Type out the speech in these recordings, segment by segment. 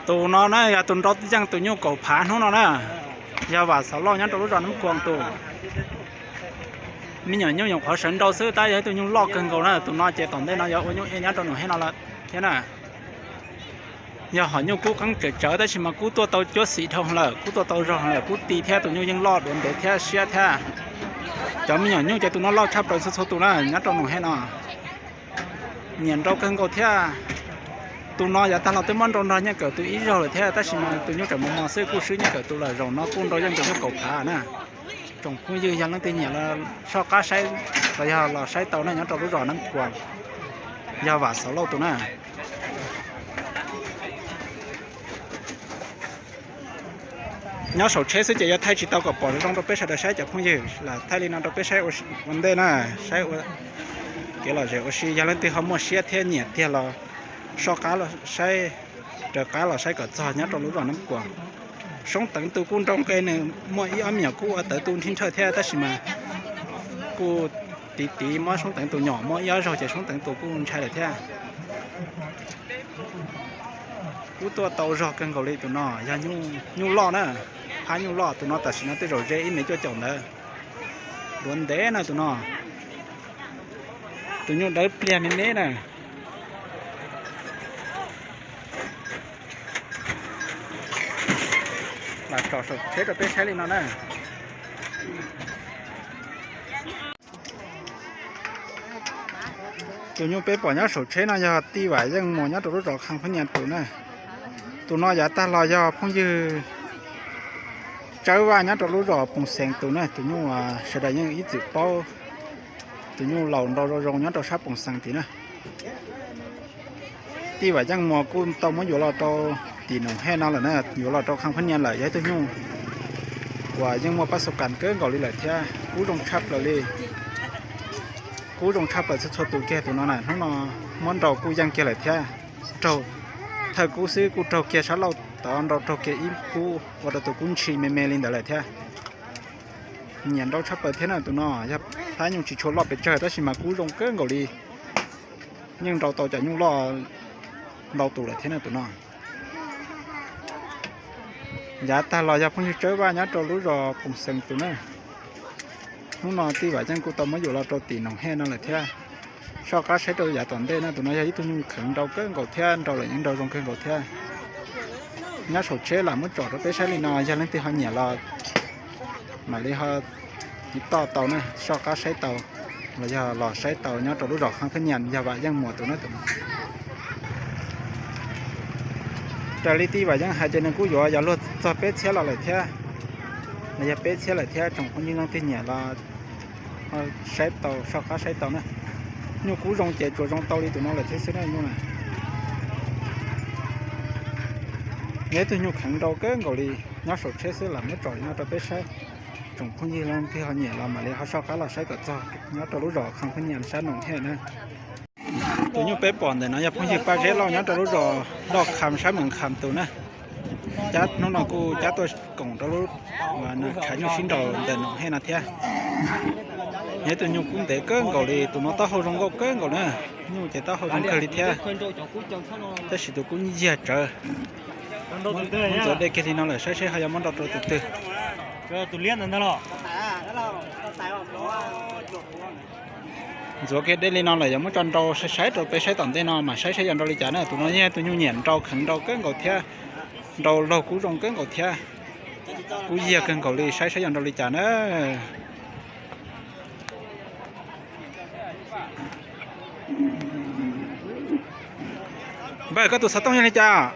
Tus no na yog tus nrau yeej tus nyuj kaum phav hnub no na, yog Vam Xauv Lauj nyob rau lub zos Nab Kuas tus. Me nyuam nyuj nyuam qhuav sawv nrau xwb tab yog ib tug nyuj loj kawg nkaus na. Tus no ces tom ntej no yog ua nyuj ej nyob rau nus hej no lawm thiab na. Yog hom nyuj kub qeeb tsawv tsawv tab sis mas kub tuaj tau cuab xim dhau lawm, kub tuaj tau zog lawm, kub ti thiab tus nyuj yeej loj duav ntev thiab siab thiab. Cov me nyuam nyuj ces tus no loj tshaj plaws txhua txhua tus na nyob rau nus hej no. Nyiam nrau kawg nkaus thiab. Tus no yav tag los twb muab nrau nrog Nyiaj Kawm tus ib zaug lawm thiab tab sis mas tus nyuj tseem mos mos xwb kuj swb Nyiaj Kawm tus lawm. Zaum no kuj nrau yeej tus nyuj kaum phav na. Tsoom phooj ywg yog leej twg nyiam los soj qab saib los yog los saib tau na nyob rau lub zos Nab Kuas, yog Vam Xauv Lauj tus na. Nyob saum tsheb xwb ces yuav thaij tsis tau kom pom zoo rau peb sawv daws saib cov phooj ywg, lam thaij li no rau peb saib ua ntej na, saib ua kev lom zem ua si. Yog leej twg ho muaj siab thiab nyiam tiag los soj qab los saib, raws qab los saib kom txog nyob rau lub zos Nab Kuas. Soob Teev tus kuj nrau nqe nws muaj ib ob me nyuam kub ua tawv tu nrhij nrhawj thiab tab sis mas kuj tiv tiv muab Soob Teev tus nyuam muab ib ob zaug ces Soob Teev tus kuj ntshai lawm thiab. Kub tuaj tau zog kawg nkaus li tus no, yog nyuj loj na, phab nyuj loj. Tus no tam sim no tej zaum ze ib mev cuaj caum ntawd. Duav ntev na tus no, tus nyuj dawb pliag me me na. Lam tsom saum tsheb rau peb saib li no na. Tus nyuj peb pom nyob saum tsheb no yog tij Vam Yeej Muas nyob rau lub zos Kham Phab Nyias tus na. Tus no yav tag los yog phooj ywg Tsawb Vaj nyob rau lub zos Poos Xees tus na. Tus nyuj sawv daws yeej ib txwm paub, tus nyuj laus nrau zoo zoo nyob rau sab Poos Xees tid na. Tij Vam Yeej Muas kuj tau muab yuav los rau tim Noom Hej no lawm na, yuav los rau Kham Phab Nyias lawm. Yog ib tug nyuj uas yeej muaj pab xu kas kawg nkaus li lawm thiab kub zoo tshaj plaws li. Kub zoo tshaj plaws txhua txhua tus kiag tus no na. Hnub no muab nrau kuj yeej kiag lawm thiab. Raug thawj kub xwb kuj raug kiag sab laug tod nrau raug kiag ib kub ua rau tus kub ntshis me me li ntawd lawm thiab. Nyiam nrau tshaj plaws thiab na tus no. Yog phab nyuj tsis tshua loj pes tsawg tab sis mas kub zoo kawg nkaus li. Yeej nrau tau cov nyuj loj ntau tus lawm thiab na tus no. Yav tag los yog phooj ywg Tsawb Vaj nyob rau lub zos Poos Xees tus na. Hnub no tij Vam Yeej kuj tau muab yuav los rau tim Noom Hej no lawm thiab. Soj qab saib rau yav tom ntej na, tus no yog ib tug nyuj kheev nrau kawg nkaus thiab nrau lawm yeej nrau zoo kawg nkaus thiab. Nyob saum tsheb lam muab tsom rau peb saib li no, yog leej twg ho nyiam los mam li ho tiv toj tau na, soj qab saib tau los yog los saib tau nyob rau lub zos Kham Phab Nyias yog Vam Yeej Muas tus na tus no. Raws li tij Vam Yeej hais ces nws kuj yuav yog luag txog peb txhiab los lawm thiab, los yog peb txhiab lawm thiab. Tsoom phooj ywg leej twg nyiam los saib tau, soj qab saib tau na. Nyuj kub zoo ces tsuas zoo tau li tus no lawm thiab xwb na nyuj na. Yog ib tug nyuj kheev nrau kawg nkaus li, nyob saum tsheb xwb lam muab tsom li no rau peb saib. Tsoom phooj ywg leej twg ho nyiam los mam li ho soj qab los saib kom txog nyob rau lub zos Kham Phab Nyias sab Noom Hej na. Tus nyuj peb pom ntawm no yog phooj ywg Paj Zeb Lauj nyob rau lub zos Doj Kham sab Mees Kham tus na. Cab hnub no kuj cab tuaj koom rau lub tshav nyuj sib nraus ntawm Noom Hej no thiab. Yog ib tug nyuj kub ntev kawg nkaus li, tus no taub hau zoo nkauj kawg nkaus na. Nyuj ces taub hau zoo kawg li thiab, tab sis tus kub yag tsawv. Muab ntxuav dej kiag li no lawm saib seb ho yuav muab nrau rau tus twg. Ntxuav kiag dej li no lawm yuav muab tso nrau saib saib rau peb saib tom ntej no mas saib saib yuav nrau li cas na. Tus no yog tus nyuj nyiam nrau, kheev nrau kawg nkaus thiab, nrau laug kub zoo kawg nkaus thiab, kub yag kawg nkaus li, saib saib yuav nrau li cas na. Npawg, koj tus xov tooj yog li cas?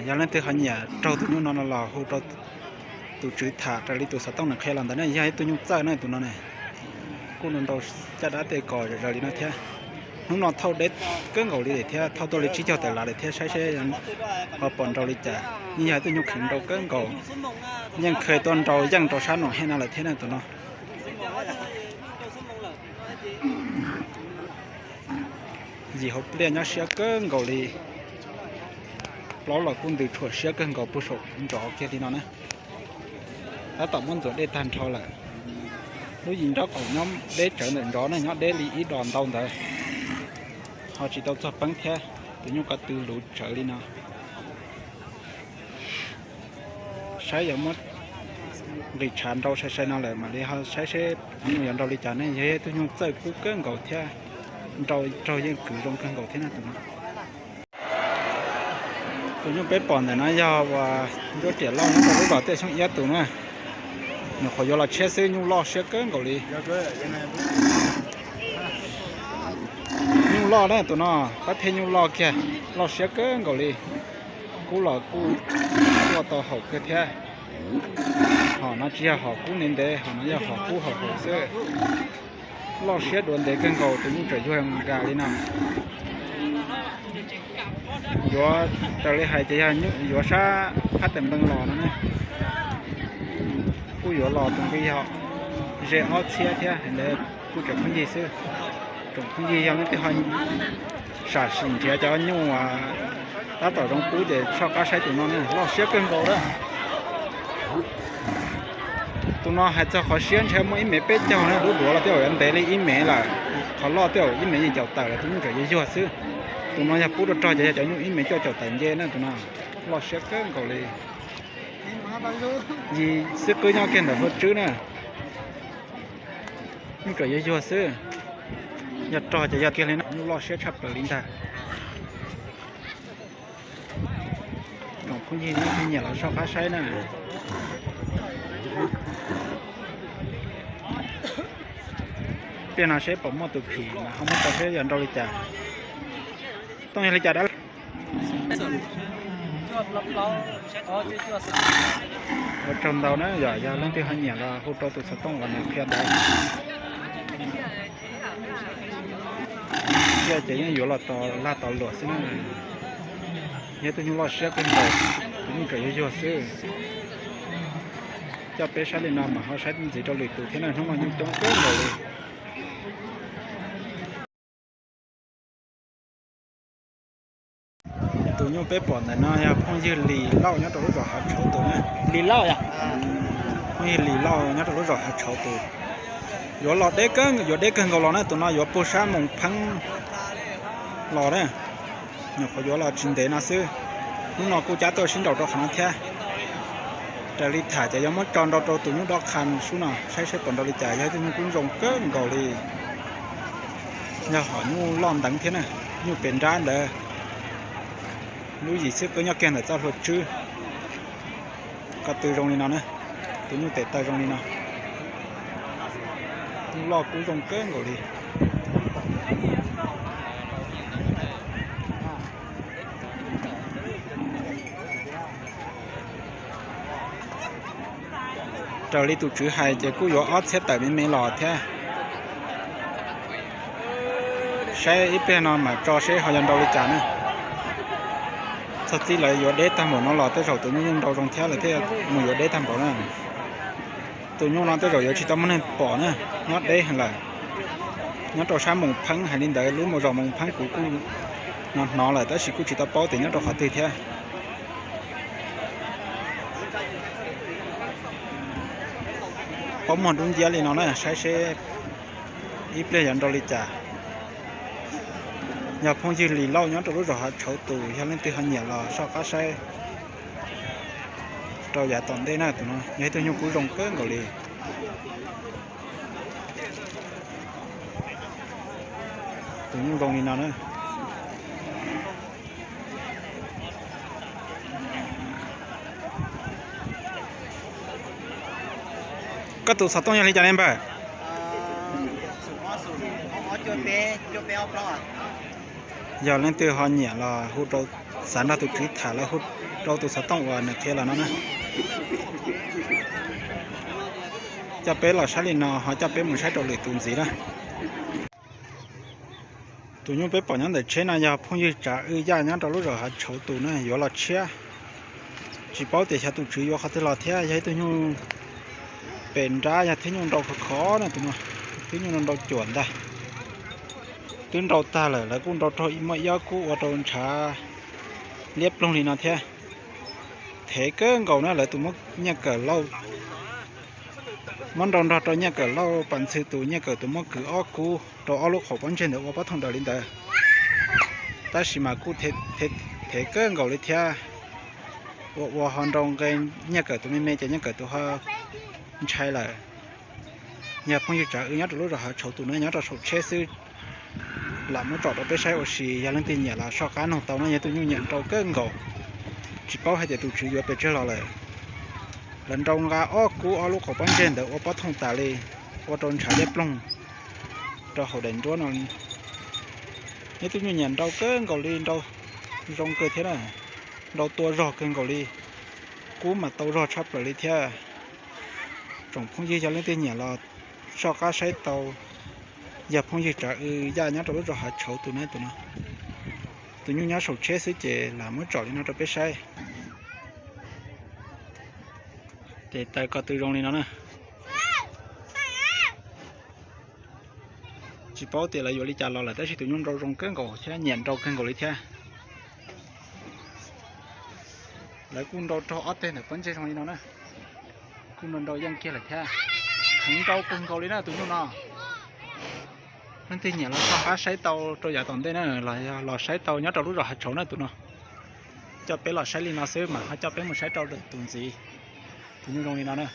Yog leej twg ho nyiam raug tus nyuj no no los hu rau tus tswv tham raws li tus xov tooj nws qhia los ntawd na. Yog ib tug nyuj txawj na tus no ne, kuj nrau caj dab tej kos zom zaws li no thiab. Hnub no thauj deb kawg nkaus li lawm thiab, thauj tuaj li tsib caug tawm lav lawm thiab, saib seb ho pom nrau li cas. Yeej yog ib tug nyuj kheev nrau kawg nkaus, yeej kheev tuaj nrau yeej rau sab Noom Hej no lawm thiab na tus no. Yim hauv pliaj nyob siab kawg nkaus li, plaub los kuj ntws tshuam siab kawg nkaus puag saum ntsov kiag li no na. Tab tom muab ntxuav dej tag nrho lawm. Lub yim nraub qaum nyob deb tsawv ntawm ntsov ne, nyob deb li ib dos ntau ntawd. Ho tsis tau txog peeb thiab, tus nyuj ko tw luv tsawv li no. Saib yuav muab nqis tshav nrau sai sai no lawm mam li ho saib seb nyuj yuav nrau li cas ne. Yog ib tug nyuj txawj kub kawg nkaus thiab nrau raug yeej kwv zoo kawg nkaus thiab na tus no. Tus nyuj peb pom ntawm no yog uas ncuab riam loj nyob rau lub zos Tiaj Xyoob Iab tus na. Nyuam qhuav yuav los tshiab xwb, nyuj loj siab kawg nkaus li. Nyuj loj na tus no, pab pheej nyuj loj kiag, loj siab kawg nkaus li. Kub los kuj tuaj tau haum kawg thiab. Hom no tsis yog hom kub ntev ntev, hom no yog hom kub haum haum xwb. Loj siab dua ntev kawg nkaus, tus nyuj tseem yuag nkas li no. Yuav raws li hais ces yog nyuj yuav sab phab tes npeej los no ne. Kuj yuav los tus nqi yog ze ob txhiab thiab, ntawd kuj tsoom phooj ywg xwb. Tsoom phooj ywg yog leej twg ho sam sim nrhiav cov nyuj tab tom zoo kub ces soj qab saib tus no ne, loj siab kawg nkaus lawm. Tus no hais txog qhov siab ntshe muaj ib mev peb caug na, lub duav los tej zaum yuav ntev li ib mev lawm, qhov loj tej zaum ib mev yim caum tawm lawm, tus nyuj tseem yuag yuag xwb. Tus no yog pub rau rog ces yog cov nyuj ib mev cuaj caum tawm nce na, tus no loj siab kawg nkaus li. Yim xwb qwb nyob kiag ntawm hlua tswb na. Nyuj tseem yuag yuag xwb. Yog rog ces yog kiag li na, nyuj loj siab tshaj plaws li ntag. Tsoom phooj ywg nyob twg nyiam los soj qab saib na. Pliag no seb puas muaj tus phim mas ho muab tso seb yog nrau li cas. Tooj yog li cas dab? Ua tsaug ntau na, yog, yog leej twg ho nyiam los hu rau tus xov tooj uas nws qhia ntawd. Cia ces yeej yuav los tos lag tos luam xwb na. Yog tus nyuj loj siab kawg nkaus, tus nyuj tseem yuag yuag xwb. Coj peb saib li no mas ho saib ntxiv rau lwm tus thiab na, hnub no nyuj coob kawg nkaus li. Tus nyuj peb pom ntawm no yog phooj ywg Lis Lauj nyob rau lub zos Hav Tshauv tus na. Lis Lauj, phooj ywg Lis Lauj nyob rau lub zos Hav Tshauv tus. Yuav los deb kawg, yuav deb kawg nkaus los na, tus no yuav puag sab Moos Pheeb los na. Nyuam qhuav yuav los tsis ntev no xwb, hnub no kuj cab tuaj sib nraus rau qhov no thiab. Raws li tham ces yuav muab tso nrau rau tus nyuj dob qha sub no saib seb puas nrau li cas, yog ib tug nyuj kub zoo kawg nkaus li. Yog hom nyuj loj nteev thiab na, nyuj pes nrab ntawd. Lub yim xwb qwb nyob kiag ntawm txoj hlua tswb. Ko tw zoo li no na, tus nyuj tes taw zoo li no. Nyuj loj kub zoo kawg nkaus li. Raws li tus tswv hais ces kuj yuav ob txhiab tawm me me los thiab. Saib ib pliag no mam tso seb ho yuav nrau li cas na. Txog txij lawv yuav deb tag npaum no los tej zaum tus nyuj yeej nrau zoo thiab lawm thiaj mus yuav deb tag npaum na. Tus nyuj no tej zaum yuav tsis tau muaj neeg pom na, nyob deb heev lawm. Nyob rau sab Moos Pheeb hais li ntawd, lub zos Moos Pheeb kuv kuj hnov hnov lawm tab sis kuj tsis tau paub tias nyob rau qhov twg thiab. Paub muag dub nciab li no na, saib seb ib pliag yuav nrau li cas. Yog phooj ywg Lis Lauj nyob rau lub zos Hav Tshauv tus, yog leej twg ho nyiam los soj qab saib rau yav tom ntej na, tus no yog ib tug nyuj kub zoo kawg nkaus li. Tus nyuj zoo li no na. Koj tus xov tooj yog li cas ne npawg? Yog leej twg ho nyiam los hu rau, xav nrog tus tswv tham los hu rau tus xov tooj uas nws qhia los no na. Coj peb los saib li no ho coj peb mus saib rau lwm tus ntxiv na. Tus nyuj peb pom nyob ntawm tsheb no yog phooj ywg Tsav Wj Yaj nyob rau lub zos Hav Tshauv tus na, yuav los tshiab. Tsis paub tias xyov tus tswv yuav qhov twg los thiab, yog ib tug nyuj pes nrab, yog thiab nyuj nrau khov khov na tus no, thiab nyuj nrau cuam ntag. Twb nrau tag lawm, lawv kuj nrau raug muaj ib ob kub ua rau ntshav liab ploog li no thiab. Thev kawg nkaus na, lawv tus muab Nyiaj Kawm Lauj, muab nrau nrog rau Nyiaj Kawm Lauj Pas Ntxhw tus, Nyiaj Kawm tus muab kwv ob kub rau ob lub qhov pob ntseg ntawd ua pob thooj daws li ntawd. Tab sis mas kuj thev kawg nkaus li thiab. Ua ua ho nrau nqe, Nyiaj Kawm tus me me ces Nyiaj Kawm tus ho ntshai lawm. Yog phooj ywg Tsav Wb nyob rau lub zos Hav Tshauv tus no nyob rau saum tsheb xwb, lam muab tsom rau peb saib ua si, yog leej twg nyiam los soj qab noog tau no. Yog tus nyuj nyiam nrau kawg nkaus, tsis paub hais tias tus tswv yuav pes tsawg los lawm. Lawv nrau nqa ob kub ob lub qhov pob ntseg ntawd ua pob thooj tas li, ua rau ntshav liab ploog rau hauv daim nruab no. Yog tus nyuj nyiam nrau kawg nkaus li, nrau zoo kawg thiab na, nrau tua zog kawg nkaus li, kub mas tau zog tshaj plaws li thiab. Tsoom phooj ywg yog leej twg nyiam los soj qab saib tau, yog phooj ywg Tsav Wb Yaj nyob rau lub zos Hav Tshauv tus no, tus no. Tus nyuj nyob saum tsheb xwb ces lam muab tsom li no rau peb saib. Ces taw ko tw zoo li no na. Tsis paub tias lawv yuav li cas los lawm, tab sis tus nyuj nrau zoo kawg nkaus thiab, nyiam nrau kawg nkaus li thiab. Lawv kuj nrau raug ob teg ntawm pob ntseg zoo li no na. Kuj nrau nrau yeej kiag lawm thiab. Kheev nrau kawg nkaus li na tus nyuj no. Leej twg nyiam los soj qab saib tau rau yav tom ntej na, los saib tau nyob rau lub zos Hav Tshauv na tus no. Coj peb los saib li no xwb mas ho coj peb mus saib rau tus ntxiv. Tus nyuj zoo li no na.